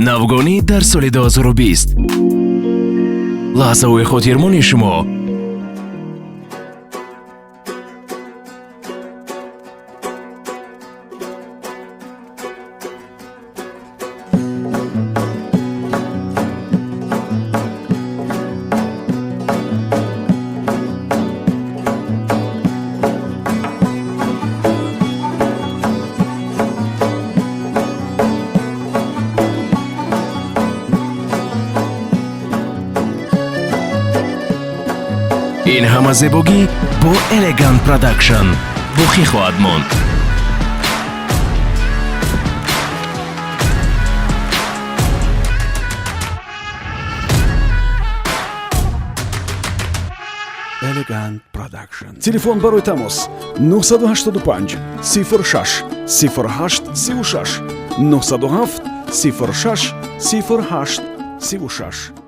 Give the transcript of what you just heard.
Навгонӣ дар соли 2020, лаҳзаҳои хотирмони шумо. Ин ҳама зебогӣ бо Элегант Продакшн боқӣ хоҳад монд. Элегант Продакшн. Телефон барои тамос: 985 06 08 36, 907 06 08 36.